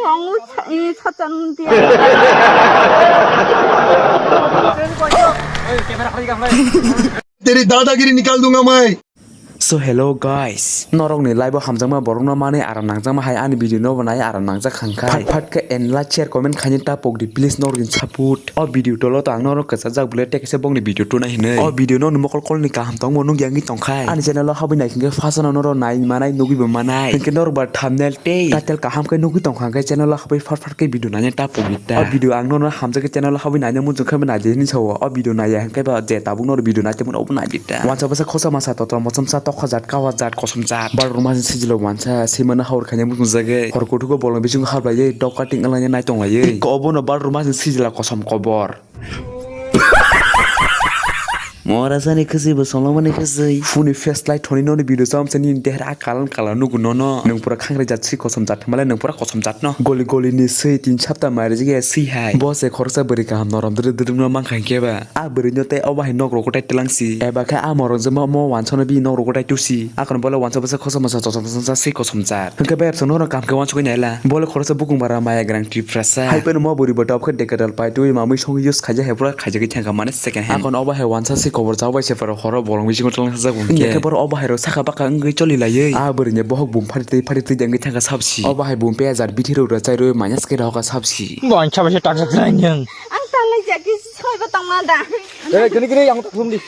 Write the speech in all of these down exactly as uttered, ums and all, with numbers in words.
Tongo sa-, eh, sachan dia. तेरी दादागिरी निकाल दूंगा मैं। So hello guys, norokni live o hamjakma borokno manwi aram nangjakma hai ani video no bo nai aram nangjak kha hwnkhe. Phat phat khe and like share comment khaina ta pokdi please norokni support. O video tolo to ang norok kwchajak bwle tei kaisa bongni video tuna hinwi. O video no nwng mokol kolni kaham tongmo nukya wngwi tongkhai. Ani channel o habwi nai hinkhe first no norok nai manai nugwi bo manai. Hinkhe norok ba thumbnail tei title kaham khe nugwi tongkha hinkhe channel o habwi fat fat khe video naina ta pogwi ta. O video ang norok hamjakhe channel o habwi naina muchung khe bo naidi hinwi sao. O video naiya hinkhe ba je tabuk norok video naitongmani obo naidi ta. Wansa bwsa khosa masa totra mochomsa tokha jat kawa jat kosom jat. Barok rwma sijilo wansa swimano habor khaina muchung jagwi. Hor kuthuk o bolong bisingo hablaiwi dok cutting wnglaina naitonglaiwi. Obono barok rwma sijila kosom kobor. Morasani khasi bo solomani khasi. Phone ni flashlight thoni noni video chamsa ni deher a kalan kalan nugu nono. Nwng pura khangrai jat si kosom jat male nwng pura kosom jat no. Goli goli ni si tin sapta mari jige si hai. Bo se khoroksa bwrwi kaham norom dwdwk dwdwk no mankha hinkhe ba. A bwrwi no tei obo hai nok rogo tai twlang si. Eba khe a morok jema mo wansa no bi nok rogo tai tusi. Akon bole wansa bwsa kosom masa kosom masa si kosom jat. Hwnkhe bai absang nono kam khe wansugwi naila. Bole khoroksa bukung bara maya gwnang Tiprasa. Hai phano mo bwrwi bo tabuk khe decadal pai twi mamwi song use khaijak hai pura khaijagwi thangkha mane second hand. Akon obo hai wansa si kobor chao bai se pharo horo bolong bisingo twlang sajak bo hwnkhe. Hwnkhe borok obo hai rok saka baka wngwi choli laiwi. A bwrwi ni bohok bum phari twi phari twi dengwi thangkha sabsi. Obo hai bum peyajat bithi rok rwchai rwi manya swkhe rw hoka sabsi. Bo ang chaba se taksa khwlai nwng. Ang talai jaki soibo tongma da. Eh, gini gini yang thum di.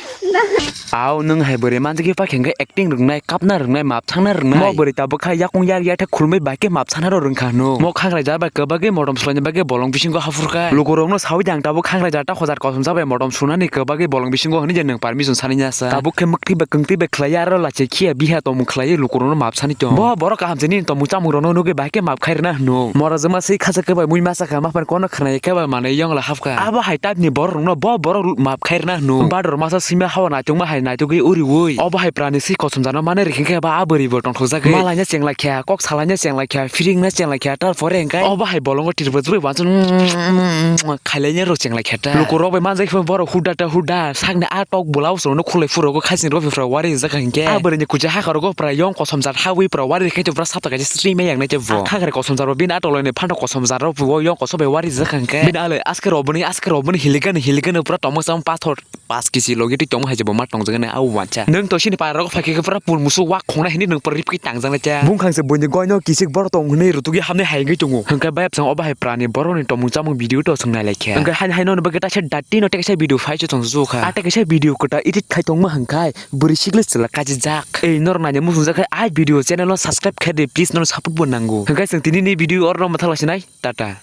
Aw, nwng hai bwrwi manjagwi pakhe hwnkhe acting rwngnai, kapna rwngnai, map thangna rwngnai. Mo bwrwi tabuk kha yakung yar yar khe khulumwi bai khe map sana rw rwngkha hwno. Mo khangrai jar bai kwbagwi modom swlaina bagwi bolong bisingo haphurkha. Lukurokno sawi di ang tabuk khangrai jar ta hojar kosom jabai modom sunani kwbagwi bolong bisingo hwnwi je nwng permission sani ya sa. Tabuk khe mwktwi bai kwngtwi bai khlaiya aro lachi khiya biha tongmung khlaiwi lukurokno map sani tong. Bo borok kaham se nini tongmung chamung rokno nugwi bai khe map khai rwna hwno. Mora jwma swi khachak khe bai mui masa kha maphan kono khwnai khe bai manwi yongla hapkha. Abo hai type ni borok rokno bo borok map khai rwna hwno. Bador masa swima hawa naitokma hai naitogwi uriui. Obo hai prani swi kosom jano mane rikhe khe ba a bwrwi bo tongthokjagwi. Malaina chengla kha, kok salaina chengla kha, phiringna chengla kha, tarpore hwnkhe obo hai bolongo tirbo jwbai wansa khailaiya rok chengla kha ta. Lukurok bai manjak khe borok huda ta huda sakni a tok bwla usorono khulai phuru khaisni rok phra wari rijak kha hinkhe. A bwrwi ni kuchuk hakha rogo pura yong kosom jat hawi pura wari rikhe pura sapta kaisa sri me yang nai te bo. A khakre kosom jat bo bini a toloi ni phano kosom jat rok bo yong kosom bai wari rijak kha hinkhe. Bini aloi aske rok boni aske rok boni hiligani hiligani pura tongma sam pathor. Pas kisi logi twi tongma hai je bo ma tongjak nai a wansa. Nwng to sini para rogo phai khe pura pun musu wak khongna hini nwng pura ripki tangjak nai cha. Bungkhang se buini goino kisik borok tong hwnwi rutugwi hamni hai wngwi tongo. Hwnkhe bayapsang obo hai prani borokni tongmung chamung video to swngnai lai khe. Hwnkhe haino haino bagwi taisa dati no tekaisa video phai se tong jukha. A tekaisa video kwtal edit khai tongma hwnkhe bwrwi sikle chwla kajijak. Ei norok naina muchungjak khe ai video channel no subscribe khe di please, norok support bo nango. Hwnkhe chwng tini ni video oro no mwthang lasinai. Tata.